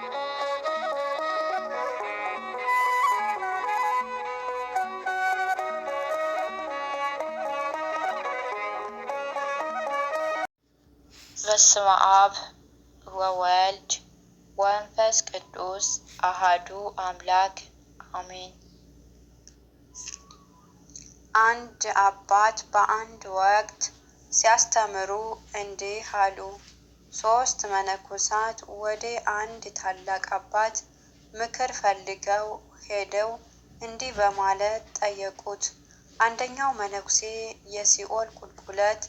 በስመ አብ ወወልድ ወመንፈስ ቅዱስ አሃዱ አምላክ አሜን። አንድ አባት በአንድ ወቅት ሲያስተምሩ እንዲህ አሉ። ሶስት መነኮሳት ወደ አንድ ታላቅ አባት ምክር ፈልገው ሄደው እንዲህ በማለት ጠየቁት። አንደኛው መነኩሴ የሲኦል ቁልቁለት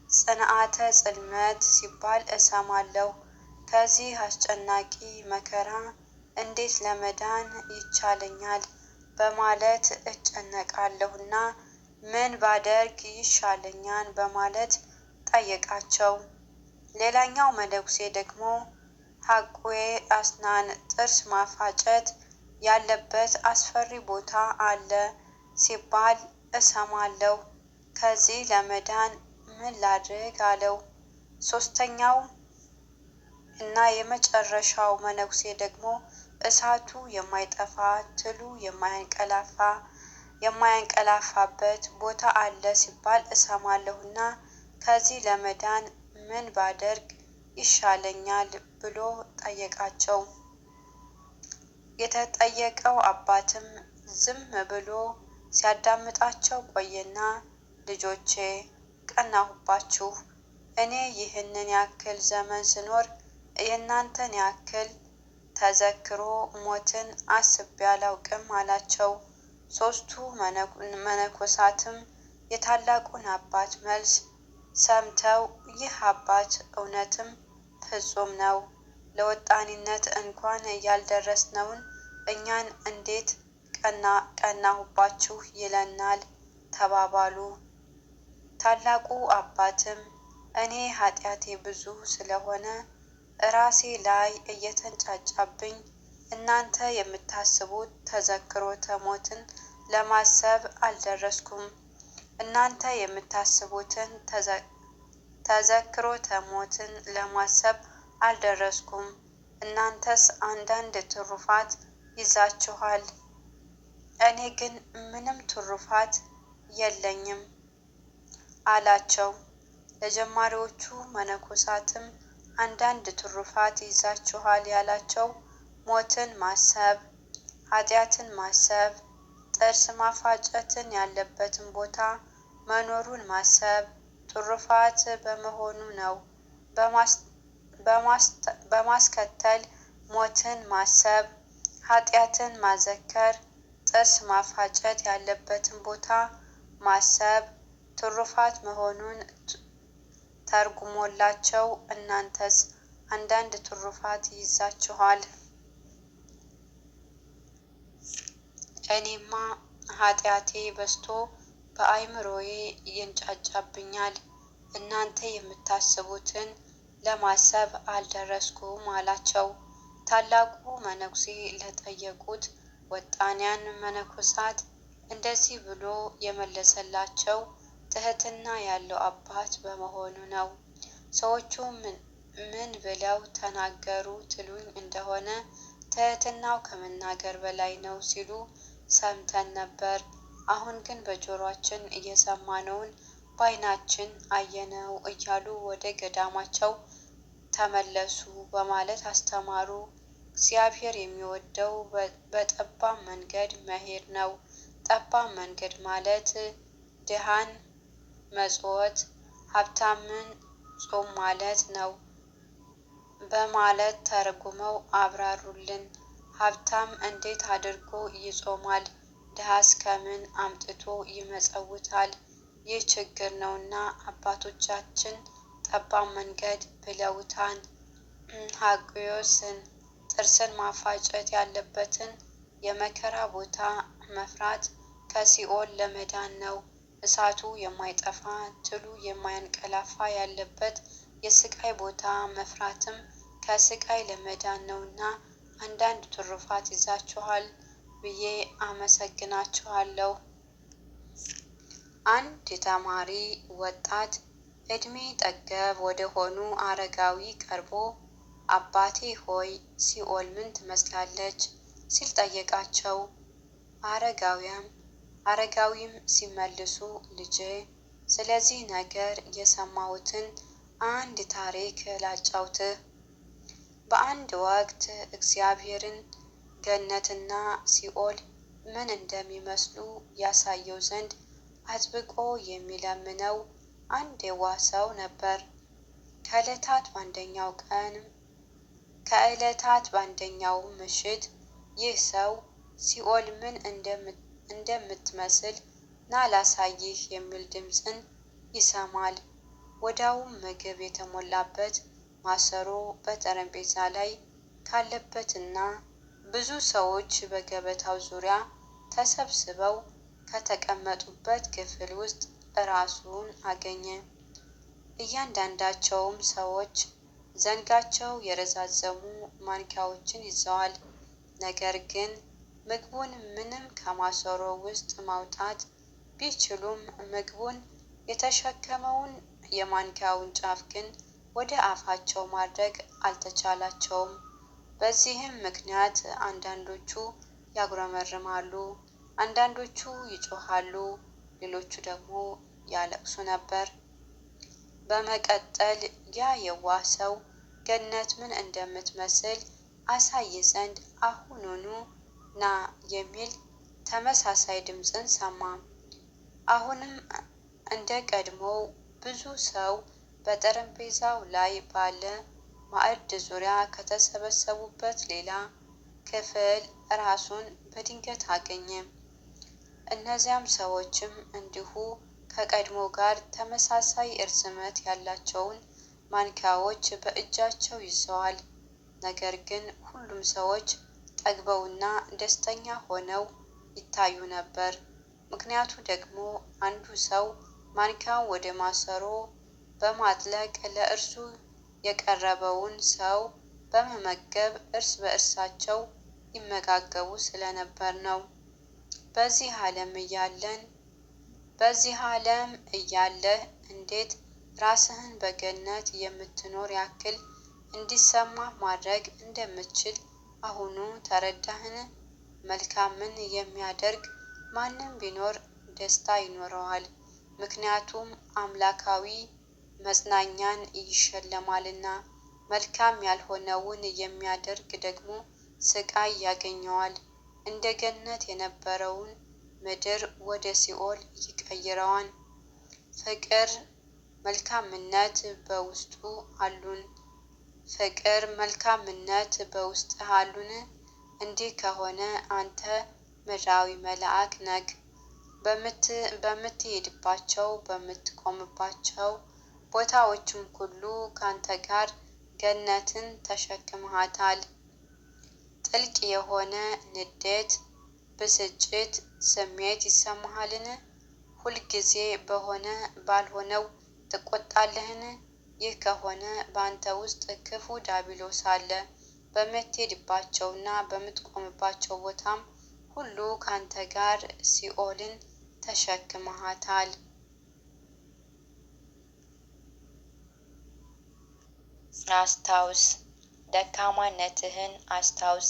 ጽንዓተ ጽልመት ሲባል እሰማለሁ። ከዚህ አስጨናቂ መከራ እንዴት ለመዳን ይቻለኛል? በማለት እጨነቃለሁና ምን ባደርግ ይሻለኛል? በማለት ጠየቃቸው። ሌላኛው መነኩሴ ደግሞ ሐቁዌ አስናን ጥርስ ማፋጨት ያለበት አስፈሪ ቦታ አለ ሲባል እሰማለሁ። ከዚህ ለመዳን ምን ላድርግ? አለው። ሶስተኛው እና የመጨረሻው መነኩሴ ደግሞ እሳቱ የማይጠፋ ትሉ የማያንቀላፋበት ቦታ አለ ሲባል እሰማለሁና ከዚህ ለመዳን ምን ባደርግ ይሻለኛል? ብሎ ጠየቃቸው። የተጠየቀው አባትም ዝም ብሎ ሲያዳምጣቸው ቆየና ልጆቼ ቀናሁባችሁ። እኔ ይህንን ያክል ዘመን ስኖር የእናንተን ያክል ተዘክሮ ሞትን አስቤ አላውቅም አላቸው። ሶስቱ መነኮሳትም የታላቁን አባት መልስ ሰምተው ይህ አባት እውነትም ፍጹም ነው፣ ለወጣኒነት እንኳን ያልደረስነውን እኛን እንዴት ቀናሁባችሁ ይለናል ተባባሉ። ታላቁ አባትም እኔ ኃጢአቴ ብዙ ስለሆነ እራሴ ላይ እየተንጫጫብኝ እናንተ የምታስቡት ተዘክሮተ ሞትን ለማሰብ አልደረስኩም። እናንተ የምታስቡትን ተዘክሮተ ሞትን ለማሰብ አልደረስኩም። እናንተስ አንዳንድ ትሩፋት ይዛችኋል፣ እኔ ግን ምንም ትሩፋት የለኝም አላቸው። ለጀማሪዎቹ መነኮሳትም አንዳንድ ትሩፋት ይዛችኋል ያላቸው ሞትን ማሰብ፣ ኃጢአትን ማሰብ፣ ጥርስ ማፋጨትን ያለበትን ቦታ መኖሩን ማሰብ ትሩፋት በመሆኑ ነው። በማስከተል ሞትን ማሰብ፣ ኃጢአትን ማዘከር፣ ጥርስ ማፋጨት ያለበትን ቦታ ማሰብ ትሩፋት መሆኑን ተርጉሞላቸው እናንተስ አንዳንድ ትሩፋት ይዛችኋል፣ እኔማ ኃጢአቴ በዝቶ በአእምሮዬ ይንጫጫብኛል፣ እናንተ የምታስቡትን ለማሰብ አልደረስኩም አላቸው። ታላቁ መነኩሴ ለጠየቁት ወጣንያን መነኮሳት እንደዚህ ብሎ የመለሰላቸው ትህትና ያለው አባት በመሆኑ ነው። ሰዎቹ ምን ብለው ተናገሩ ትሉኝ እንደሆነ ትህትናው ከመናገር በላይ ነው ሲሉ ሰምተን ነበር። አሁን ግን በጆሮአችን እየሰማነውን በዓይናችን አየነው እያሉ ወደ ገዳማቸው ተመለሱ በማለት አስተማሩ። እግዚአብሔር የሚወደው በጠባብ መንገድ መሄድ ነው። ጠባብ መንገድ ማለት ድሃን መጽወት ሀብታምን ጾም ማለት ነው በማለት ተርጉመው አብራሩልን። ሀብታም እንዴት አድርጎ ይጾማል? ድሃስ ከምን አምጥቶ ይመጸውታል? ይህ ችግር ነውና አባቶቻችን ጠባብ መንገድ ብለውታል። ሀግዮስን ጥርስን ማፋጨት ያለበትን የመከራ ቦታ መፍራት ከሲኦል ለመዳን ነው። እሳቱ የማይጠፋ ትሉ የማያንቀላፋ ያለበት የስቃይ ቦታ መፍራትም ከስቃይ ለመዳን ነውና አንዳንድ ትሩፋት ይዛችኋል ብዬ አመሰግናችኋለሁ። አንድ ተማሪ ወጣት እድሜ ጠገብ ወደ ሆኑ አረጋዊ ቀርቦ አባቴ ሆይ ሲኦል ምን ትመስላለች? ሲል ጠየቃቸው። አረጋዊም ሲመልሱ ልጄ፣ ስለዚህ ነገር የሰማሁትን አንድ ታሪክ ላጫውትህ። በአንድ ወቅት እግዚአብሔርን ገነትና ሲኦል ምን እንደሚመስሉ ያሳየው ዘንድ አጥብቆ የሚለምነው አንድ የዋህ ሰው ነበር። ከዕለታት በአንደኛው ምሽት ይህ ሰው ሲኦል ምን እንደምትመስል ና ላሳይህ የሚል ድምፅን ይሰማል። ወዲያውም ምግብ የተሞላበት ማሰሮ በጠረጴዛ ላይ ካለበትና ብዙ ሰዎች በገበታው ዙሪያ ተሰብስበው ከተቀመጡበት ክፍል ውስጥ ራሱን አገኘ። እያንዳንዳቸውም ሰዎች ዘንጋቸው የረዛዘሙ ማንኪያዎችን ይዘዋል። ነገር ግን ምግቡን ምንም ከማሰሮ ውስጥ ማውጣት ቢችሉም ምግቡን የተሸከመውን የማንኪያውን ጫፍ ግን ወደ አፋቸው ማድረግ አልተቻላቸውም። በዚህም ምክንያት አንዳንዶቹ ያጉረመርማሉ፣ አንዳንዶቹ ይጮኻሉ፣ ሌሎቹ ደግሞ ያለቅሱ ነበር። በመቀጠል ያ የዋህ ሰው ገነት ምን እንደምትመስል አሳይ ዘንድ አሁኑኑ ና የሚል ተመሳሳይ ድምፅን ሰማ። አሁንም እንደ ቀድሞው ብዙ ሰው በጠረጴዛው ላይ ባለ ማዕድ ዙሪያ ከተሰበሰቡበት ሌላ ክፍል ራሱን በድንገት አገኘ። እነዚያም ሰዎችም እንዲሁ ከቀድሞ ጋር ተመሳሳይ እርዝመት ያላቸውን ማንኪያዎች በእጃቸው ይዘዋል። ነገር ግን ሁሉም ሰዎች ጠግበውና ደስተኛ ሆነው ይታዩ ነበር። ምክንያቱ ደግሞ አንዱ ሰው ማንኪያውን ወደ ማሰሮ በማጥለቅ ለእርሱ የቀረበውን ሰው በመመገብ እርስ በእርሳቸው ይመጋገቡ ስለነበር ነው። በዚህ ዓለም እያለህ እንዴት ራስህን በገነት የምትኖር ያክል እንዲሰማህ ማድረግ እንደምትችል አሁኑ ተረዳህን? መልካምን የሚያደርግ ማንም ቢኖር ደስታ ይኖረዋል፣ ምክንያቱም አምላካዊ መጽናኛን ይሸለማልና። መልካም ያልሆነውን የሚያደርግ ደግሞ ስቃይ ያገኘዋል፣ እንደ ገነት የነበረውን ምድር ወደ ሲኦል ይቀይረዋል። ፍቅር መልካምነት በውስጡ አሉን? ፍቅር መልካምነት በውስጥህ አሉን? እንዲህ ከሆነ አንተ ምድራዊ መልአክ ነህ። በምትሄድባቸው በምትቆምባቸው ቦታዎችም ሁሉ ካንተ ጋር ገነትን ተሸክመሃታል። ጥልቅ የሆነ ንዴት፣ ብስጭት ስሜት ይሰማሃልን? ሁልጊዜ በሆነ ባልሆነው ትቆጣለህን? ይህ ከሆነ በአንተ ውስጥ ክፉ ዲያብሎስ አለ። በምትሄድባቸውና በምትቆምባቸው ቦታም ሁሉ ካንተ ጋር ሲኦልን ተሸክመሃታል። አስታውስ፣ ደካማነትህን አስታውስ።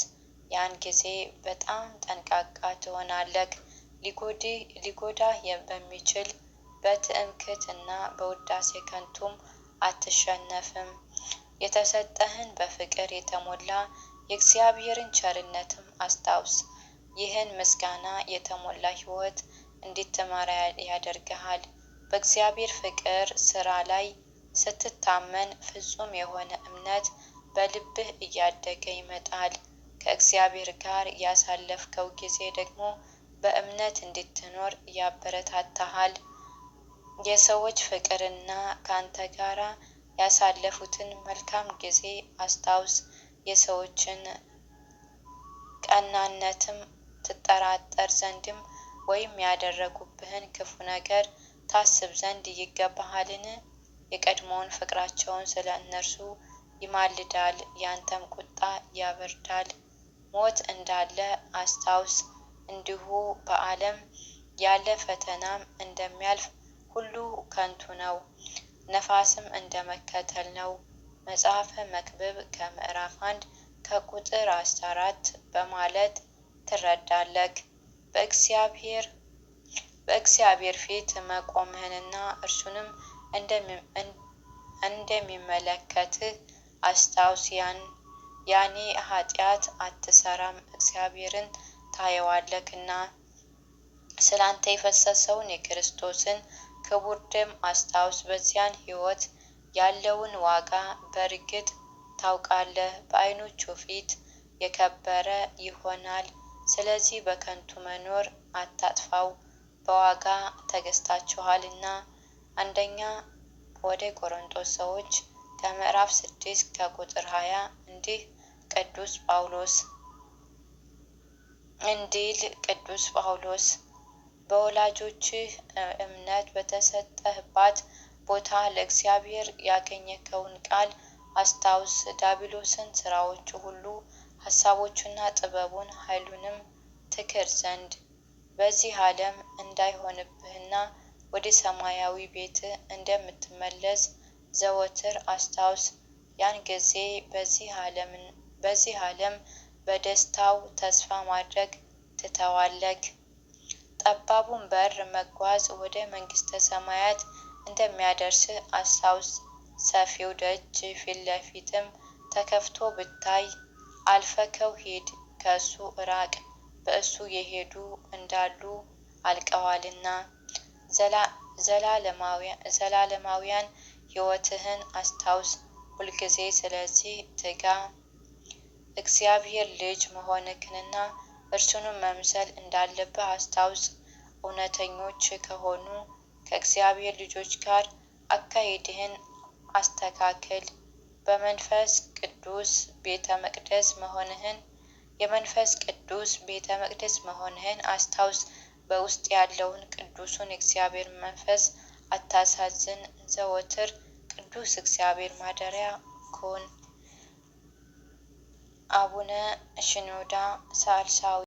ያን ጊዜ በጣም ጠንቃቃ ትሆናለህ። ሊጎዳህ በሚችል በትምክህት እና በውዳሴ ከንቱም አትሸነፍም። የተሰጠህን በፍቅር የተሞላ የእግዚአብሔርን ቸርነትም አስታውስ። ይህን ምስጋና የተሞላ ሕይወት እንድትመራ ያደርግሃል። በእግዚአብሔር ፍቅር ስራ ላይ ስትታመን ፍጹም የሆነ እምነት በልብህ እያደገ ይመጣል። ከእግዚአብሔር ጋር ያሳለፍከው ጊዜ ደግሞ በእምነት እንድትኖር ያበረታታሃል። የሰዎች ፍቅርና ካንተ ጋር ያሳለፉትን መልካም ጊዜ አስታውስ። የሰዎችን ቀናነትም ትጠራጠር ዘንድም ወይም ያደረጉብህን ክፉ ነገር ታስብ ዘንድ ይገባሃልን? የቀድሞውን ፍቅራቸውን ስለ እነርሱ ይማልዳል፣ ያንተም ቁጣ ያበርዳል። ሞት እንዳለ አስታውስ። እንዲሁ በዓለም ያለ ፈተናም እንደሚያልፍ ሁሉ ከንቱ ነው፣ ነፋስም እንደ መከተል ነው። መጽሐፈ መክብብ ከምዕራፍ 1 ከቁጥር 14 በማለት ትረዳለህ። በእግዚአብሔር ፊት መቆምህንና እርሱንም እንደሚመለከትህ አስታውስ። ያኔ ኃጢአት አትሰራም፣ እግዚአብሔርን ታየዋለህና። ስላንተ የፈሰሰውን የክርስቶስን ክቡር ደም አስታውስ። በዚያን ሕይወት ያለውን ዋጋ በእርግጥ ታውቃለህ፣ በዓይኖቹ ፊት የከበረ ይሆናል። ስለዚህ በከንቱ መኖር አታጥፋው፣ በዋጋ ተገዝታችኋልና። አንደኛ ወደ ቆሮንቶስ ሰዎች ከምዕራፍ 6 ከቁጥር 20 እንዲህ ቅዱስ ጳውሎስ እንዲል ቅዱስ ጳውሎስ፣ በወላጆችህ እምነት በተሰጠህባት ቦታ ለእግዚአብሔር ያገኘኸውን ቃል አስታውስ። ዲያብሎስን ስራዎቹ ሁሉ፣ ሀሳቦቹና ጥበቡን ኃይሉንም ትክድ ዘንድ በዚህ ዓለም እንዳይሆንብህና ወደ ሰማያዊ ቤት እንደምትመለስ ዘወትር አስታውስ። ያን ጊዜ በዚህ ዓለም በደስታው ተስፋ ማድረግ ትተዋለህ። ጠባቡን በር መጓዝ ወደ መንግሥተ ሰማያት እንደሚያደርስህ አስታውስ። ሰፊው ደጅ ፊት ለፊትም ተከፍቶ ብታይ አልፈከው ሂድ፣ ከእሱ እራቅ፣ በእሱ የሄዱ እንዳሉ አልቀዋልና። ዘላለማውያን ሕይወትህን አስታውስ ሁልጊዜ፣ ስለዚህ ትጋ። እግዚአብሔር ልጅ መሆንክንና እርሱንም መምሰል እንዳለብህ አስታውስ። እውነተኞች ከሆኑ ከእግዚአብሔር ልጆች ጋር አካሄድህን አስተካክል። በመንፈስ ቅዱስ ቤተ መቅደስ መሆንህን የመንፈስ ቅዱስ ቤተ መቅደስ መሆንህን አስታውስ። በውስጥ ያለውን ቅዱሱን እግዚአብሔር መንፈስ አታሳዝን። ዘወትር ቅዱስ እግዚአብሔር ማደሪያ ኩን። አቡነ ሽኖዳ ሳልሳዊ።